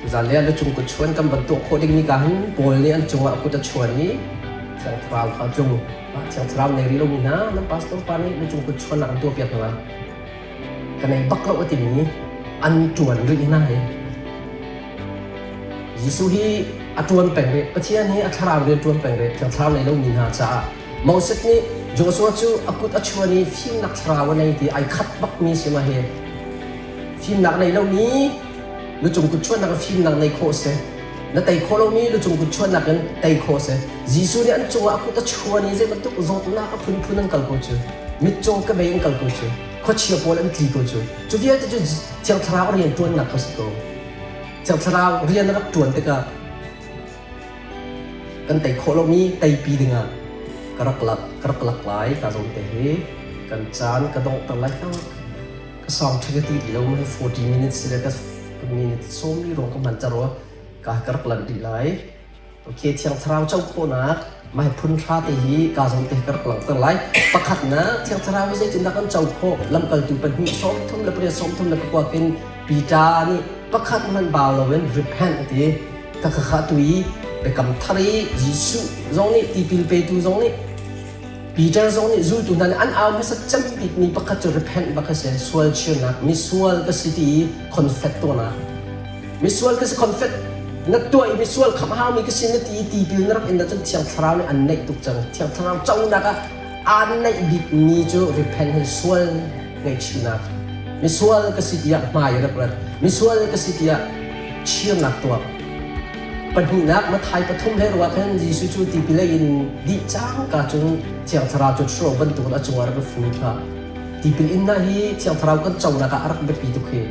Tuzaan le lucung kut chuan kan van tuah khawh dingmi ka hin Paul nih an cungah kut a chuan i Thiang Thlarau kha tlung. Thiang Thlarau nei rih lomi hna nan pastor pa nih lucung kut chuannak an tuahpiak hna. Ka nei bak lo a timi an ṭuan rih hna hi. Jesuh hi a ṭuan peng rih. Pathian hi a thlarau rian ṭuan peng rih. Thiang Thlarau nei lomi hna caah Moses nih Joshua cu a kut a chuan i fimnak thlarau a nei ti ai khat bakmi si ma hi. Fimnak nei lomi lucung kut chuannak in fimnak nei khawh si. Na tei khawh lomi lucung kut chuannak in tei khawh si. Jesuh nih an cungah a kut a chuan i zei bantuk zawtnak a phunphun an kal ko cu. Mitcaw kebei an kal ko cu. Khuachia pawl an tli ko cu. Cu vialte cu Thiang Thlarau rian ṭuannak kha si ko. Thiang Thlarau rian a rak ṭuan tikah kan tei khawh lomi teipi dingah ka rak lak ka rak lak lai ka zawn te hi kan caan ka donghter lai ka ka song ṭha ka ti ti lo hi 40 minutes le ka minute sawmli rong ka hman caro ka ka rak lanh rih lai Okay, Thiang Thlarau co khawhnak mai phun hra te hi ka zawn te ka rak langhter lai. Pakhatnak Thiang Thlarau hi zeitindah kan co khawh? Lamkaltu pahnih 38 34 khin Peter nih pakhat hmanh bau loin repent a ti. Ka kha tu i biakam thar i Jesuh zong nih tipil petu zong nih Peter zong nih zultu hna nih an au hmasat cem bikmi pakhat cu repent bak a si. Sual chirnak, misual ka si ti i confess tuahnak. Misual ka si confess na tuah i misual khamh haumi ka si na ti i tipil na rak in ahcun Thiang Thlarau nih an neih tuk cang. Thiang Thlarau conak ah aan neih bikmi cu repent hi sual ngaihchihnak. Misual ka si tiah hmai rak rat. Misual ka si tiah chirnak tuah. Pahnihnak Matthai pathum he ruah khan Jesuh cu tipil a in dih cangka cun Thiang Thlarau cu ṭhuro bantukin a cungah rak i fu hlah. Tipil innak hi Thiang Thlarau kan conak ah a rak biapi tuk hi.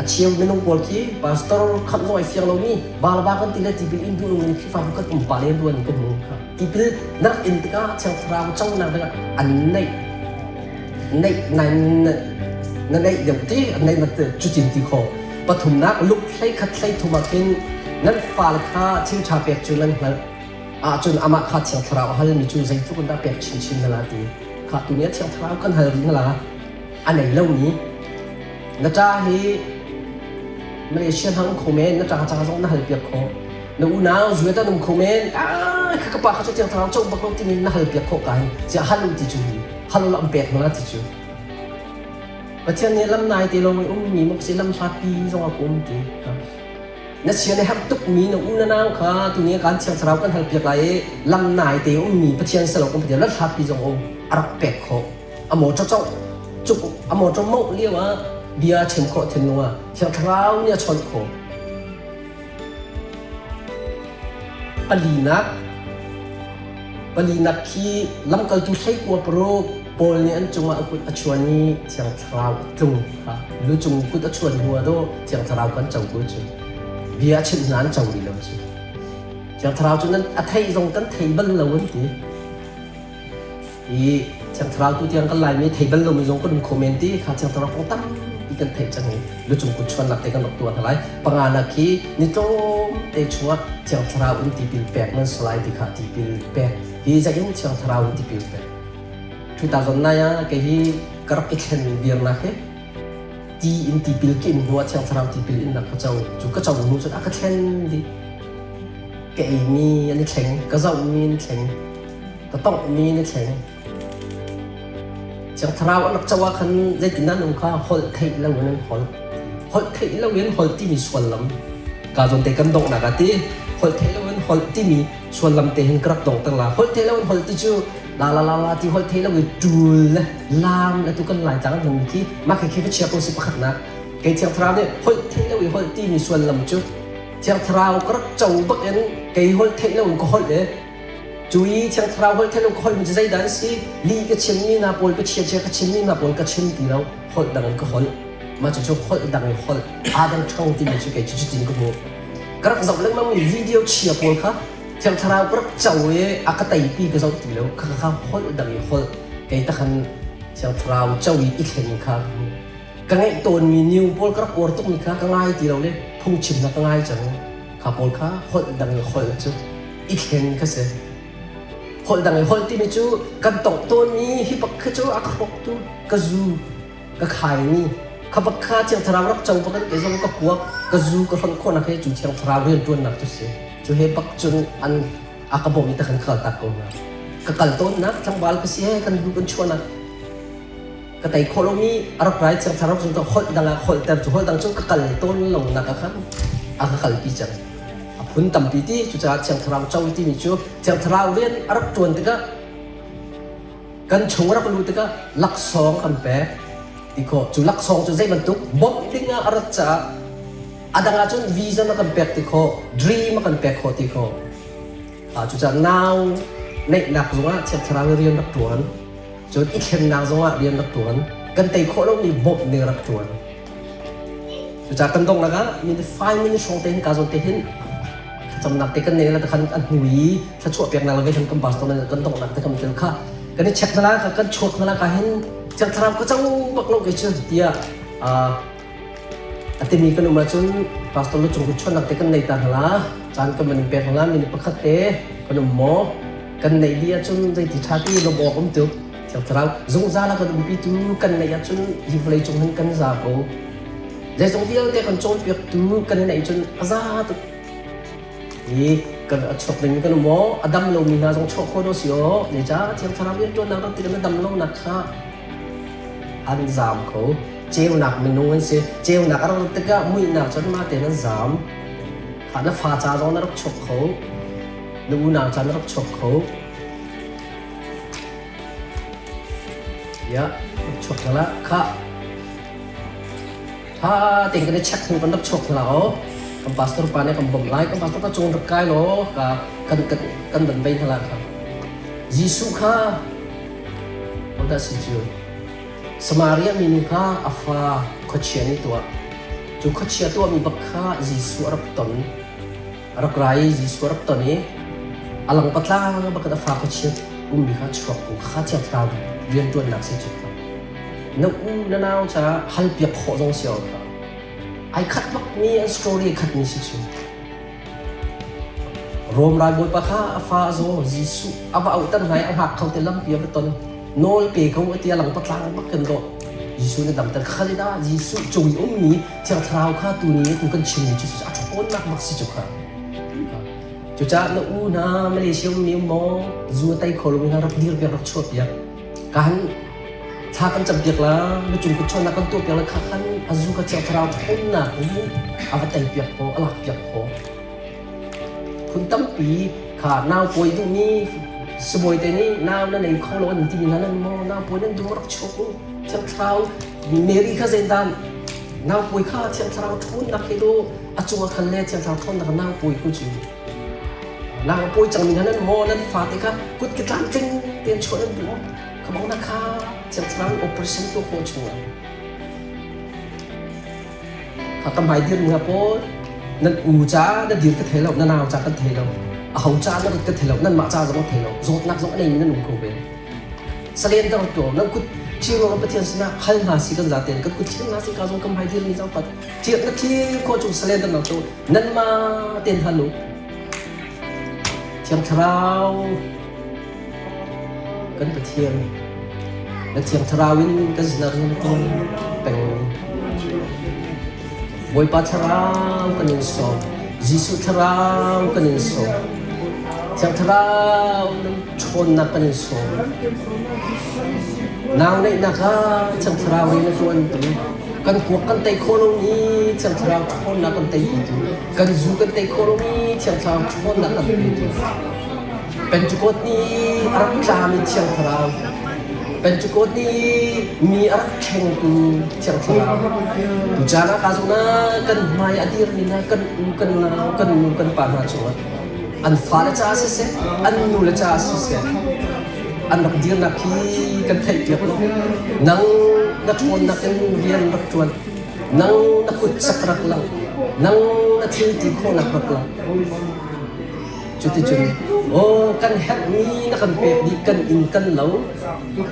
A cheu minung pawl khi pastor khamh zong ai fiang lomi balaba kan ti le tipil in duh lomi Khrihfabu kan um pa len ruan kan hmu. Tipil na rak in tikah Thiang Thlarau conak dingah an neih neih na neih deuh ti an neih na cutin ti khawh. Pathumnak luk 11 13 ah khin nan fale kha thil ṭha pek cu nan hngalh ahcun amah kha Thiang Thlarau a halmi cu zeitluk in dah pek chinchin na la ti. Kha tu nih Thiang Thlarau kan hal rih na la. A nei lomi na ṭa hi Malaysia hna um kho men, na ṭa ca zong na hal piak khawh. Na unau zuet an um kho men, ah kha ka pa kha cu Thiang Thlarau co bak lo timi na hal piak khawh ka hin. Cia hal u ti cu hal u la an pek na ti cu. Pathian nih lam nai te lawng i ummi maw si lam hlatpi zong a um ti. Na sian a herh tukmi na u na nau kha tuni kan Thiang Thlarau kan halpiak lai i lam nai te ummi Pathian selo kan Pathian lam hlatpi zong um a rak pek khawh. A motor cawk cuk a motor mongh lio ah bia chim khawh thinlung ah Thiang Thlarau nih a chawnh khawh. Palinak Palinak khi lamkaltu hleikua paruk Paul nih an cungah a kut a chuan i Thiang Thlarau a tlung kha lucung kut a chuan hnu ah dawh Thiang Thlarau kan co ko cu. Bia a chimh hna an co rih lo cu. Thiang Thlarau cu nan a theih zong kan thei bal lo an ti. I Thiang Thlarau tu tiang kan Laimi thei bal lomi zong kan um kho men ti kha Thiang Thlarau kong tampi kan theih cang i lucung kut chuannak te kan rak tuah hna lai. Panganak hi ni tlawm te chungah Thiang Thlarau in tipil pek nan si lai ti kha tipil pek hi zei in Thiang Thlarau in tipil pek. 2009 ah kei hi ka rak i thlen viarnak hi ti in tipil ki in hnu ah Thiang Thlarau tipil innak ka co cu ka co hnu cun a ka thlen dih. Ka eimi an i thleng, ka zohmi an i thleng, ka tonghmi na thleng. Thiang Thlarau an rak co ah khan zeitin an um kha holh theih lo in an holh. Holh theih lo in holh timi suallam ka zawn te kan donghnak ah ti holh theih lo in holh timi suallam te hin ka rak dong tang la holh theih lo in holh ti cu la la la la ti holh theih lo in ṭul le lam le tu kan lai tlang an khi mah khi khi va chia ko si pakhatnak kei Thiang Thlarau nih holh theih lo i holh timi suallam cu Thiang Thlarau ka rak co bak in kei holh theih lo in ka holh i Cu i Thiang Thlarau holh theih lo ka holhmi cu zeidah an si? Lih ka chimmi hna pawl, ka chiachia ka chimmi hna pawl ka chim ti lo, holh dang in ka holh. Mah cucu holh dang in holh, aa dang ṭhang timi cu kei cu cutin ka hmuh. Ka rak zoh lengmangmi video chia pawl kha Thiang Thlarau ka rak co i a ka teipi ka zoh ti lo. Kha kha holh dang i holh. Kei takhan Thiang Thlarau co i i thlen kha ka hmuh. Ka ngeih tawnmi new pawl ka rak uar tukmi kha ka ngai ti lo le phungchim hna ka ngai cang. Kha pawl kha holh dang i holh cu i thlen kha si. Holh dang i holh timi cu kan tongh tawnmi hi bak khi cu a ka hrawktu, ka zu, ka khaimi. Kha bak kha Thiang Thlarau rak co bak in kei zong ka kuak ka zu ka hlonh khawhnak hi cu Thiang Thlarau rianṭuannak cu si. Cu he bak cun an a ka bawmh i ta kan kal tak ko hna. Ka kal tawnnak tlangval ka si he kan lu kan chuahnak ka tei khawh lomi a rak rai Thiang Thlarau cun ka holh dang ah holhter cu holh dang cu ka kal tawn lonak ah khan a ka kalpi cang. A phun tampi ti cucaah Thiang Thlarau co timi cu Thiang Thlarau rian a rak ṭuan tikah kan chung rak luh tikah laksawng kan pek ti khawh. Cu laksawng cu zei bantuk bawmh ding ah a rat caah a dang ahcun vision a kan pek ti khawh, dream a kan pek khawh ti khawh. Cucaah nau neihnak zongah Thiang Thlarau nih rian rak ṭuan. Cun i thlennak zongah rian rak ṭuan. Kan tei khawh lomi bawmh ning rak ṭuan. Cucaah kan donghnak ah minute 5 minute hrawng te hin ka zawn te hin thlacamnak te kan nei la khan an hnu i thluachuah peknak le vei kan pastor le kan donghnak te kan tel kha kan i check hna la kan chuak hna la ka hin Thiang Thlarau ka co bak lo kei cu tiah a timi kan um ahcun pastor lu cung chuannak te kan nei ta hna la caan kan van in pek hna la minute pakhat te kan um maw kan neih dih ahcun zeiti ṭha ti lawmh awk um tuk Thiang Thlarau zungzal a kan umpitu kan neih ahcun hi vawlei cung hin kan za ko zeizong vialte kan cawnpiaktu kan neih cun a za tuk hi kan a chuak ding kan um aw a dam lomi hna zong chuah khawh do si aw zeicah Thiang Thlarau rianṭuannak rak ti kan dam lonak kha an zaam kho ceunak minung an si ceunak a rak tikah muihnak cun mah tein an zaam kha na fa ca zong na rak chuak kho na unau ca na rak chuak kho ya chuak hna la kha tha tein kan i check hnu kan rak chuak hna la aw kan pastor pa nih kan bawmh lai kan pastor pa cung rak kai law ka kan kan kan van vei hna la kha Jesuh kha hodah si cu Samaria minu kha a fa khuachia nih tuah cu khuachia tuahmi bak kha Jesuh a rak ton A rak ra i Jesuh a rak ton i a lang patlang bakin a fa khuachia ummi kha chuak ko kha Thiang Thlarau rianṭuannak si cu kha. Na u na nau caah halpiak khawh zong si kha. Ai khat bakmi an story khatmi si cu. Rom ralbawipa kha a fa a zaw Jesuh a va auhter hna i a hngak kho te lampi a va ton. Nawl pe ko a ti a lang patlang bak kan dawh. Jesuh nih damter kha zeidah Jesuh cung i ummi Thiang Thlarau kha tuni tu kan chimmi cu a ṭhawnnak bak si cu kha. Cucaah na u hna Malaysia ummi um maw zu a tei kho lomi hna rak dir piak rak chuah piak. Kan thla kan cam piak la na cung kut chuannak kan tuah piak la kha khan a zu kha Thiang Thlarau ṭhawnnak in a va tei piak kho a lak piak kho. Phun tampi kha nau pawi duhmi sibawi te nih nau na nei kho lo an timi hna nan maw nau pawi nan duh rak chuak u Thiang Thlarau Mary kha zeidan nau pawi kha Thiang Thlarau ṭhawnnak he do a cung ah khan le Thiang Thlarau ṭhawnnak nau pawi ku cu nau pawi cangmi hna nan maw nan fate kha kut ke tlamtling tein chuah nan duh kha bang na kha Thiang Thlarau operation tuah khawh chungah Kha ka hmai dir hna pawl nan u ca na dir ka thei lo na nau ca kan thei lo aho ca na rat ka thei lo nanmah ca zong ka thei lo zawtnak zong a neimi nan um kho ve salen dar to nan kut thir ruang Pathian sinah hal hna si kan zaten kan kut thir hna si ka zong ka hmai dir mi zong pat thir na thir kho chung salen dar to nanmah ten hal u Thiang Thlarau Kan Pathian, na Thiang Thlarau in kan sinah rian ṭuan peng. Bawipa Thlarau kan in sawm. Jesuh Thlarau kan in sawm. Thiang Thlarau nan ṭhawnnak kan in sawm. Nau neihnak ah Thiang Thlarau rian a ṭuantu, kan kuak kan tei khawh lomi Thiang Thlarau ṭhawnnak kan teipitu, kan zu kan tei khawh lomi Thiang Thlarau ṭhawnnak kan petu. Pentecost ni a rak tlami Thiang Thlarau, Pentecost ni mi a rak thlengtu Thiang Thlarau. Tucaan ah kaa zong na kan hmai a dirmi hna kan u, kan nau, kan nu, kan pa hna cungah an fale caah siseh, an nule caah siseh, an rak dirnak hi kan theihpiak lo. Nang na ṭhawnnak in rian rak ṭuan, nang na kut cak rak lang, nang na thil ti khawhnak rak lang. Cuticun aw kan herhmi na kan pek dih, kan inn kan lo,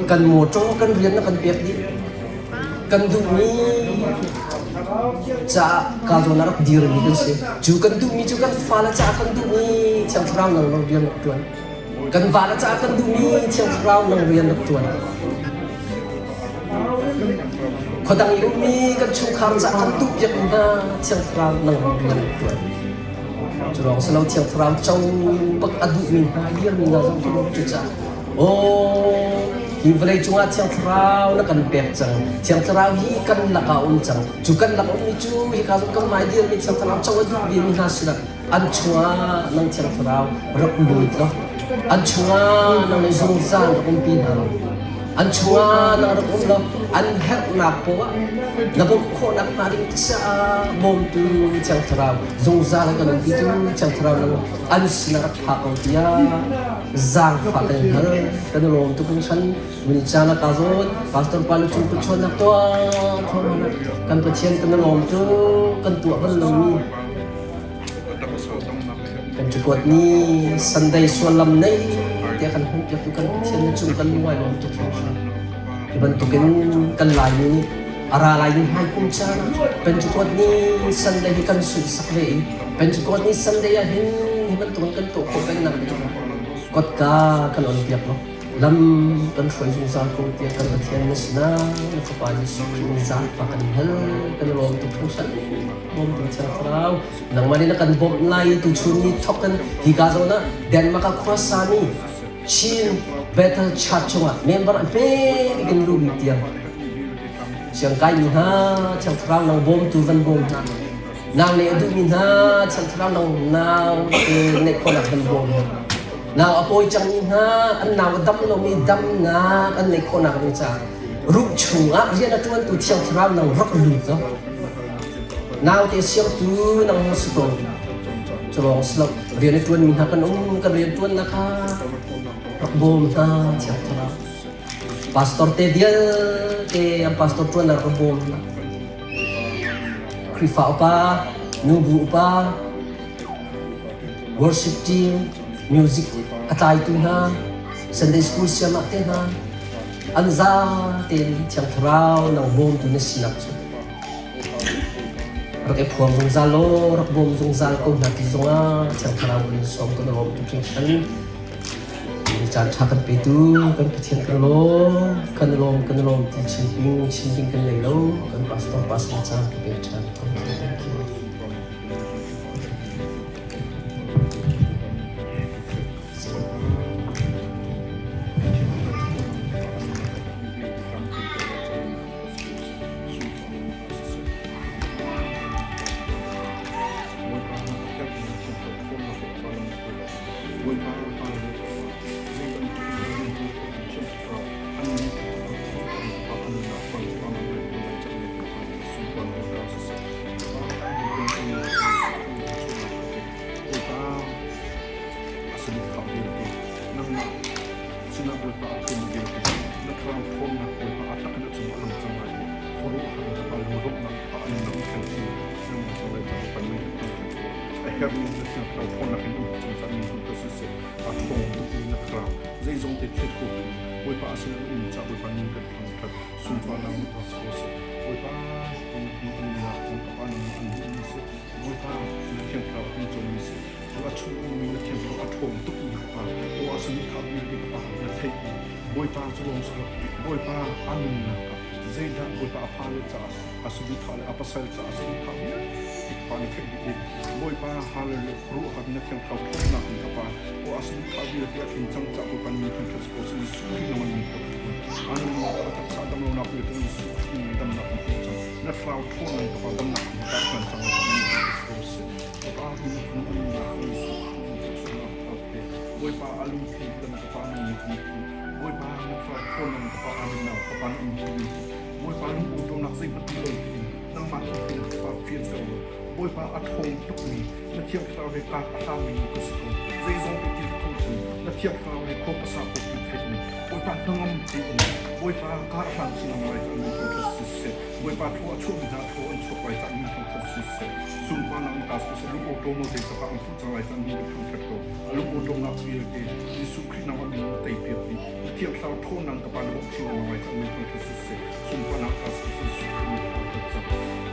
kan mawṭaw kan rian na kan pek dih. Kan duhmi caah ka zawn ah rak dirmi kan si. Cu kan duhmi cu kan fale caah kan duhmi Thiang Thlarau nang nang rian rak ṭuan. Kan vale caah kan duhmi Thiang Thlarau nang rian rak ṭuan. Khuadang i ummi kan chungkhar cah kan duhpiak hna Thiang Thlarau nang rian tuan. Cu lawng si lo Thiang Thlarau co bak a duhmi hna dirmi hna zong cu cucaah aw hi vawlei cungah Thiang Thlarau na kan pek cang. Thiang Thlarau hi kan lakah um cang. Cu kan lak ummi cu hika zong kan mai dirmi Thiang Thlarau co a duh vemi hna sinah an chungah nang Thiang Thlarau rak lut law an chungah nang nih zungzal rak umpi hna law an chungah nang rak um law an herhnak poah na bawmh khawhnak hnga ding caah bawmtu Thiang Thlarau zungzal an kan umpitu Thiang Thlarau nang an sinah rak pha ko tiah zaangfah kan in hal kan i lawm tuk hringhran. Muni caan ah kaa zawn pastor pa na cung kutchuannak tuah kan Pathian kan i lawm tuk kan tuah bal lomi Kan cakuat nih Sunday suallam nei tiah kan hmuh piaktu kan Pathian na cung kan lungai lawm tuk hringhran. Hi bantukin kan Laimi nih a ra lai ding hmaikum caan ah Pentecost ni Sunday hi kan sunsak ve i Pentecost ni Sunday ah hin hi bantukin kan tuah khawh peng nak ding kotka kan on piak lo lam kan hruai zungzal ko tiah kan Pathian na sinah na Fapa Jesuh Khrih nih zaangfah kan hal kan i lawm tuk hringhran. Bawmtu Thiang Thlarau nangmah nih na kan bawmh lai i tuchun ni thawk in hika zawn ah Denmark ah khuasami Chin Bethel Church chungah member a hme bik in luhmi tiang siangkaimi hna Thiang Thlarau nang bawmtu van bawm hna nang nih a duhmi hna Thiang Thlarau nang nau te neih khawhnak van bawm hna nau a pawi cangmi hna an nau a dam lomi damnak an neih khawhnak ding caah ruh chungah rian a ṭuantu Thiang Thlarau nang rak lut law Naute siamtu nang si ko. Cu lawng si lo rian a ṭuanmi hna kan um kan rian ṭuannak kha rak bawm hna Thiang Thlarau. Pastor te vialte an pastor ṭuannak rak bawm hna. Khrihfa upa, nubu upa, worship team, music a tlaitu hna, Sunday school siamah te hna, an za tein Thiang Thlarau nang bawmtu na sinak cu rak i phuang zungzal law rak bawm zungzal ko hna ti zongah Thiang Thlarau in sawm kan lawm tuk hringhran. Ni caan ṭha kan petu kan Pathian kan lawm kan lawm kan lawm ti chim ding chim ding kan nei lo kan pastor pastor caan ka pek ṭhan. Thank you, thank you. Sinah Bawipa a ṭhumi vialte na thlarau ṭhawnnak Bawipa a tak in a cungah a lang cang lai i khuaruahhar in a lunglawmhnak a an lam khan khi nangmah cang lai cang pan mei a herhmi na thiang thlarau ṭhawnnak in um cang cang mi ka siseh a ṭhawng tukmi na thlarau zeizong te thlet ko tu Bawipa a sin an um ca Bawipa min kan thangṭhat sunparnak na si ko seh Bawipa nunnak kong ka pa nangmah an duhmi si Bawipa na thiang thlarau kan cawmmi si cu a chung ummi na thiang thlarau a ṭhawng tukmi ka pa aw a sin kha vialte ka pa na theih i Bawipa cu lawng si lo Bawipa a nunnak ah zeidah Bawipa a fale caah a saduhthah le a pasal caah a saduhthah vialte ka pa na theih dih i Bawipa hallelujah khuaruahhar na thiang thlarau ṭhawnnak in ka pa aw a saduhthah vialte a tling cang caah Bawipa min thangṭhat si ko seh Jesuh Khrih nang min ka a nunnak a taksa damlonak vialte Jesuh Khrih min damnak kan hmuh cang na thlarau ṭhawnnak ka pa damnak kan hmuh cang cang ko seh Bawipa nunnak Jesuh Khrih Bawipa a lungthli kan ka pa nung ni Bawipa na thlarau ṭhawnnak ka pa a nunnak ka pa na um Bawipa lung awṭawmnak zeihmanh um lo tiin nangmah tu hin ka pa fianter law Bawipa a ṭhawng tukmi na Thiang Thlarau he kar a hlangmi ka si ko. Zeizong te ti kho cun na Thiang Thlarau he khua ka sa ko ti theihmi Bawipa hnangam tein Bawipa kar a hlang chin lai cang mi thangṭhat siseh Bawipa thaw a chuahmi hna thaw an chuak lai cang mi thangṭhat siseh sunparnak na ka siseh lung awṭawm lo zei ka an fuh cang lai cang mi thangṭhat ko a lung awṭawmnak vialte Jesuh Khrih nangmah min in teipiak dih na Thiang Thlarau ṭhawnnak ka pa na bawmh chin lengmang lai cang mi thangṭhat siseh sunparnak ka siseh Jesuh Khrih min thangṭhat cang.